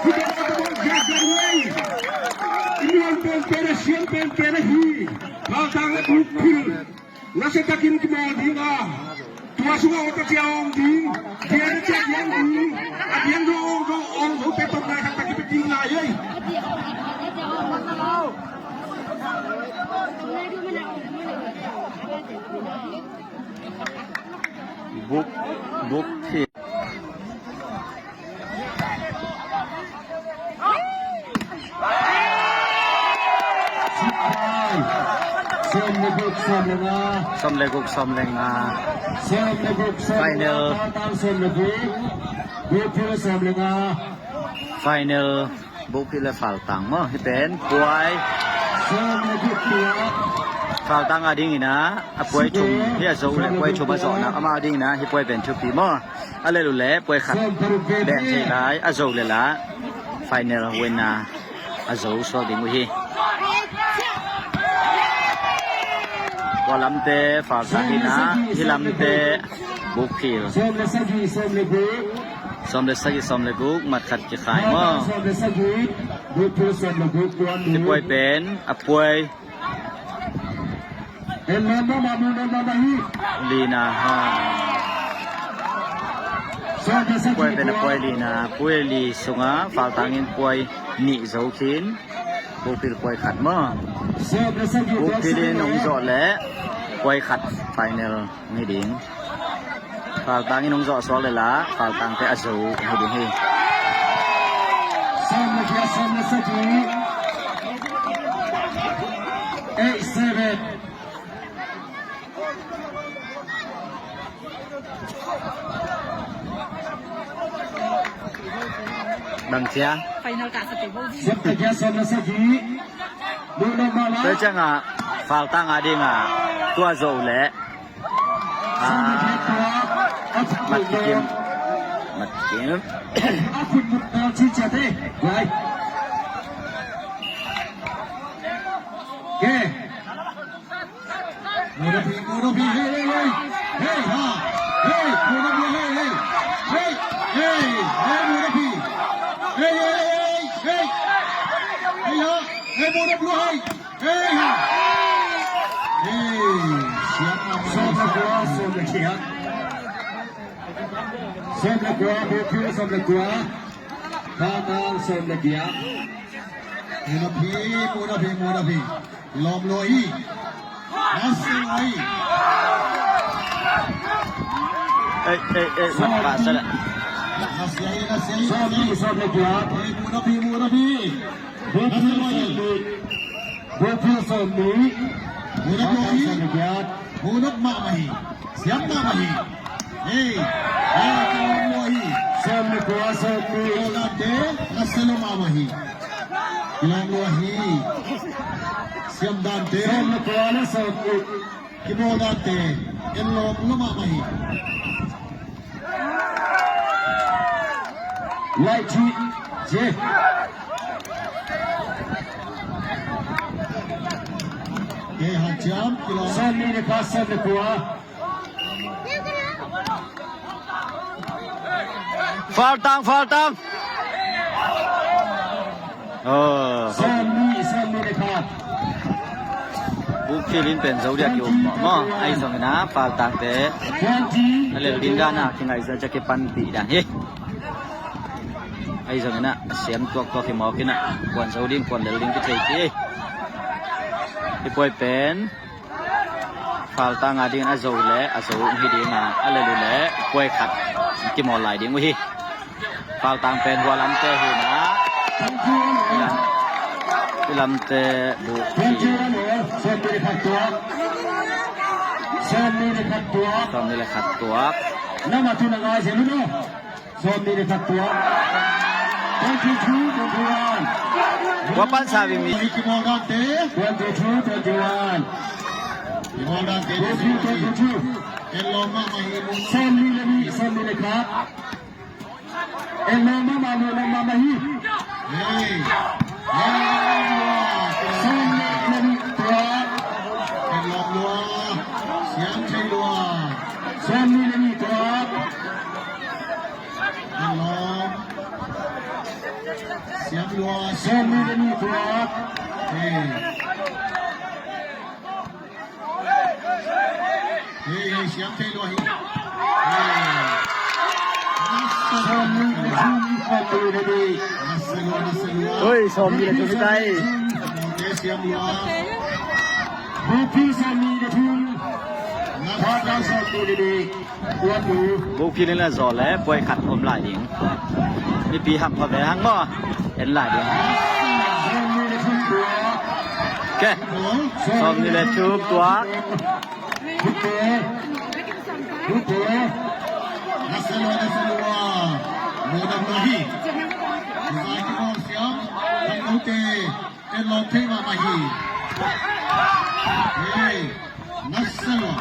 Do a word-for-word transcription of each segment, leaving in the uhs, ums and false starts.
Hi pen a tabang ziahziah uh ei. I muan penpen a siam penpen ahi. Haltang le Bukphil nasia takin kimawl ding a, tua sungah awt a cia awng ding, dian a cia dian ding, a dian zo awng zo awng zote tawh ngai khat tak kipia ding ngai ei. Buk, Bukphil. Sawm le guk, sawm le nga. Sawm le guk, sawm le nga. Sawm le guk, sawm le nga. Final. Final sawm le guk. Bukphil sawm le nga. Final. Bukphil le Faltang maw, hih pen puai. Faltang a dingin ah a puai thum, hih a zo uh leh puai thum a zawhna, amah a dingin ah hih puai pen thupi maw. A lel uh leh puai khat beng thei lai, a zo uh leh lah final winner a zo suak ding uh hi. Tua lamte Faltang hi-in ah, hih lamte Bukphil. Sawm le sagih, sawm le guk. Sawm le sagih, sawm le guk, mat khat kikhai maw. Sawm le sagih, Bukphil sawm le guk, tuan ni. Hih puai pen a puai. En lawm mahmah, mu lawm mahmah hi. Lina, ha. Sawm le sagih, puai pen a puai lina, puai li sungah Faltang in puai nih zo khin. Bukphil puai khat maw. Sawm le sagih, Bukphil in hong zawh leh puai khat final ni ding. Faltang in hong zawh suak leh lah Faltangte a zo hi ding hi. Sawm le giat, sawm le sagih. Eight seven. Bang cia? Final ka sa table. Sawm le giat, sawm le sagih. Tua ciangah Faltang a dingah tua zo uh leh. Ah. Mat kikim. Mat kikim. Hey, hey, hey. Hey, ha. Hey, hey, hey. Hey, hey, hey. Hey, hey, hey. Hey, ha. Hey, hey, hey. Hey, ha. Hey, siap, siap, siap. Sawm le kua, sawm le kua. Sawm le kua, Bukphil sawm le kua. Faltang sawm le kua. Mu na phi, mu na phi, mu na phi. Lawm lua hi. Nasia lua hi. Ei, ei, ei, mat pah sa leh. Nasia hi, nasia hi, nasia hi. Sawm le kua. Ei, mu na phi, mu na phi. Bukphil sawm nih. Bukphil sawm nih. Mu na phi. Mu na phi. Mu na mahmah hi. Siam mahmah hi. Ei, ei, kilawm lua hi. Sawm le kua, sawm nih. Kilawm dante, nasia lua mahmah hi. Kilawm lua hi. Siam dante. Sawm le kua le sawm nih. Kibawl dante, en lawm lua mahmah hi. Lai ci, ci. Kei hanciam, kilawm. Sawm nih le khat, sawm le kua. Faltang, Faltang. Oh. Sawm nih, sawm nih le khat. Bukphil in pen zo diak i um maw. Ahi zongin ah Faltangte a lel ding dan a kingaihsun ciang kipanpih dan hi. Ahi zongin ah a siam tuaktuak hi mawk in ah kuan zo ding, kuan lel ding kithei kei. Hih puai pen Faltang a dingin a zo uh leh a zo uh hi ding a, a lel uh leh puai khat kimawl lai ding uh hi. Faltang pen hua lamte hi na. Hua lamte bu. Sawm nih le khat tuak. Sawm nih le khat tuak. Sawm nih le khat tuak. Nama tu na ngai se lu no. Sawm nih le khat tuak. Twenty-two, twenty-one. Tua pan sa bing mi. Twenty-two, twenty-one. Twenty-two, twenty-two. Sawm nih le nih, sawm nih le khat. En lawm mahmah, lawm mahmah hi. Hey. Hey. Sawm nih le nih tuak. En lawm lua. Siam thei lua. Sawm nih le nih tuak. En lawm. Siam Lua, sawmnih le nih tuak. Hei. Hei, hei, siam thei lua hi. Hei. Sawmnih le thum, sawmnih le nih. Nasa lua, nasa lua. Oi, sawmnih le thum hi ta hi. Siam Lua. Bupi sawmnih le thum. Nasa sawmnih le nih. Bukphil in a zaw le puai khat om lai ding. Mipi hampha ve hang maw, en lai ding. Ke, sawmnih le thum tuak. Ten lawm thei mahmah hi. Hei, nasa lua.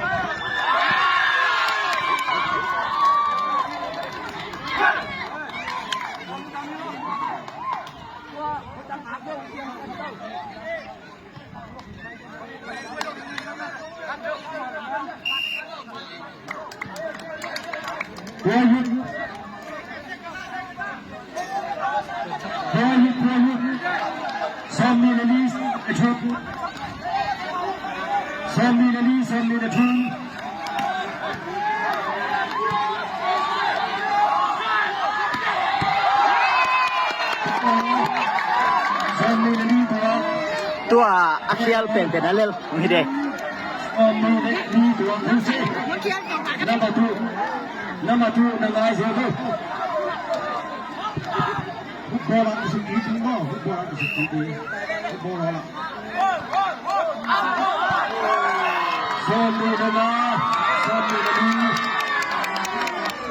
Sawmnih le li, sawmnih le thum. Sawmnih le li, sawmnih le thum. Sawmnih le li tuak. Tua a khial penpen a lel. Hong hi de. Number two. Number two, na ngai zel lo. Football ah kisik kik ding maw. Football ah kisik kik ding. Football ah. Sawmnih le nga, sawmnih le li.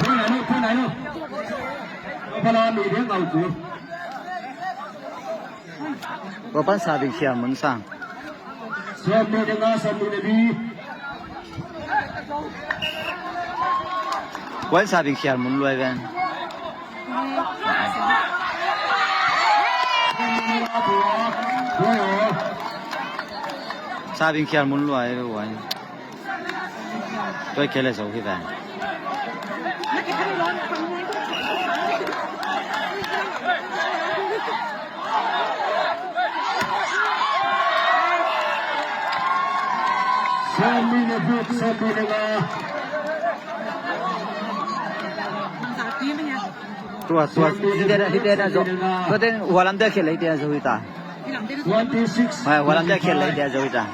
Phuai nai lo, phuai nai lo. Pala mi ding au tu. Tua pan Sabing khial mun sang. Sawmnih le nga, sawmnih le li. Tua in Sabing khial mun luai ven. Sabing khial mun luai ven. Tua i kei le zo hi ve. Sawmnih le guk, sawmnih le nga. Tua, tua, hite na, hite na zo. Tua ten, hua lamte khel le hite na zo hi ta. Twenty-six. Hua, hua lamte khel le hite na zo hi ta.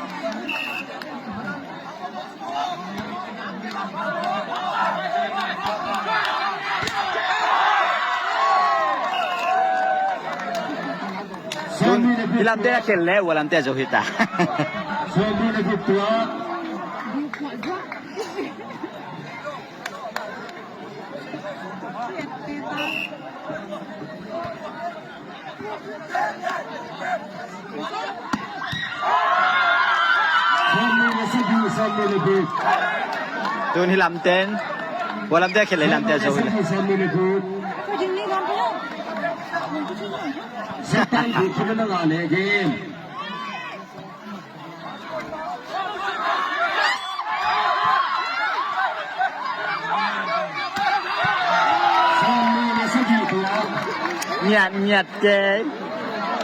Tun, hih lamte a khel le, hua lamte a zo hi ta. Tun hih lamten, hua lamte a khel le, hih lamte a zo hi le. Ngiat, ngiat kei.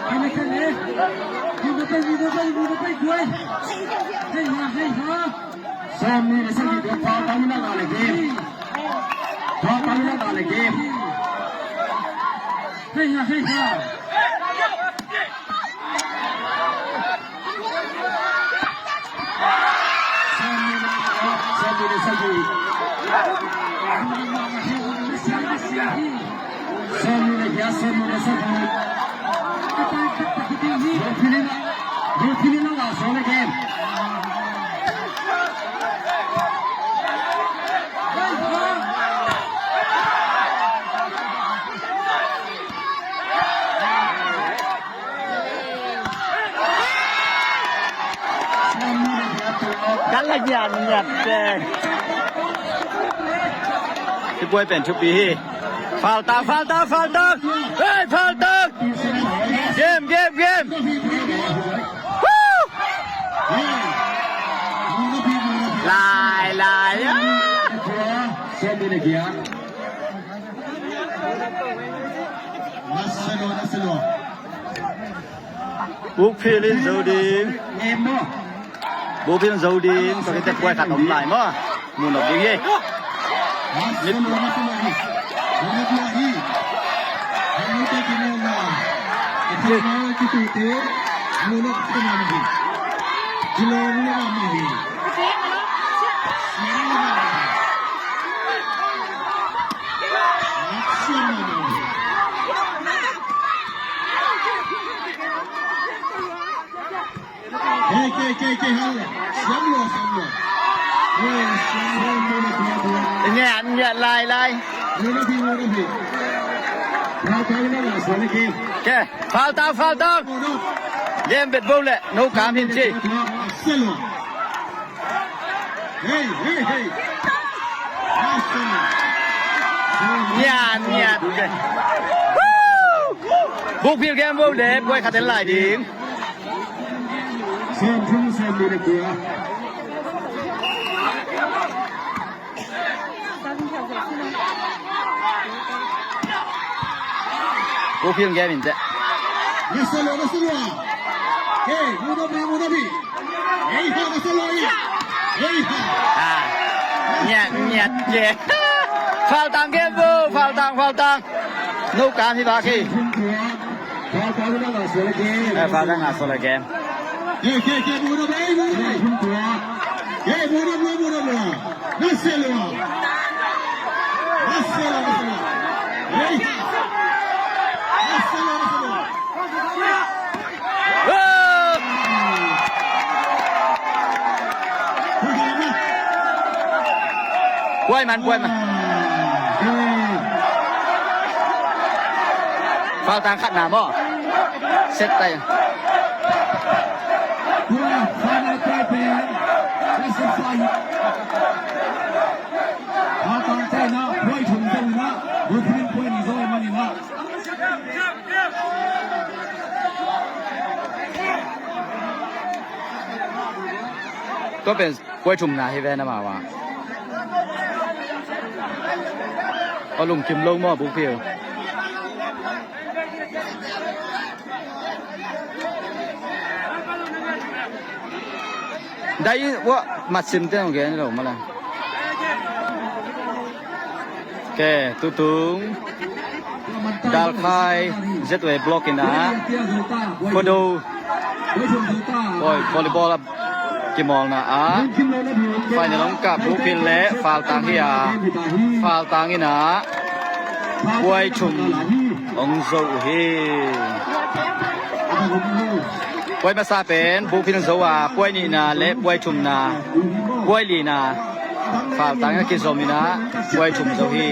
Sawmnih le sagih tua, tua, tua, tua, tua, tua, tua, tua, tua. Hei ha, hei ha. Sawmnih le sagih. Sawmnih le giat, sawmnih le sagih. Referee in a, referee in a la sawn a game. Ka la ngiat ngiat teng. Hih buai pen thupi hi. Foul ta, foul ta, foul ta. Hei, foul ta. Game, game, game. Woo! Lai, lai, ah. Sawmnih le giat. Bukphil in zo ding. Bukphil in zo ding. Tua khit teh puai khat om lai maw? Mu nop ding hi. Kei, kei, kei, kei, hal. Siam lua, siam lua. Hei, siam lua, lua, lua, lua. Ngiat, ngiat, lai, lai. Lua na phi, lua na phi. Lua na phi, lua na phi. Ke, Faltang, Faltang. Lua na. Game bet bo le, no kam hin ci. Siam lua. Hey, hey, hey. Nice one. Niat, niat. Bukphil game bo le, puai khat en lai ding. Sem thum sem ni le kua. Bukphil game in teh. Nasa lua, nasa lua. Hey, muda bri, muda bri. Ei ha, ka sa lo ei. Ei ha. Ah. Ngiat, ngiat, ngiat. Faltang game bo, Faltang, Faltang. No kam hi bak hi. Faltang na la so le game. Eh, Faltang na so le game. Ke, ke, ke, mu na bai, mu na bai. Ke, mu na, mu na, mu na, mu na. Na se lo. Na se lo, na se lo. Ei ha. Na se lo, na se lo. Puai man, puai man. Faltang khat na maw. Set tai. Faltang te na, puai thum te na, Bukphil puai ni zo man ni na. Tua pen puai thumna hi ve na mawa. A lungkim lo maw Bukphil. Dai wa matsim te ong gen lo mala. Ke, tutung Dalkhai Z Y block ina Kodo boy volleyball a kimawlna a final ong kap Bukphil le Faltang hi a, Faltang ina puai thum ong zo uh hi. Puai masa pen Bukphil zo a, puai nihna le puai thumna, puai lina Faltang a kizom ina puai thum zo hi.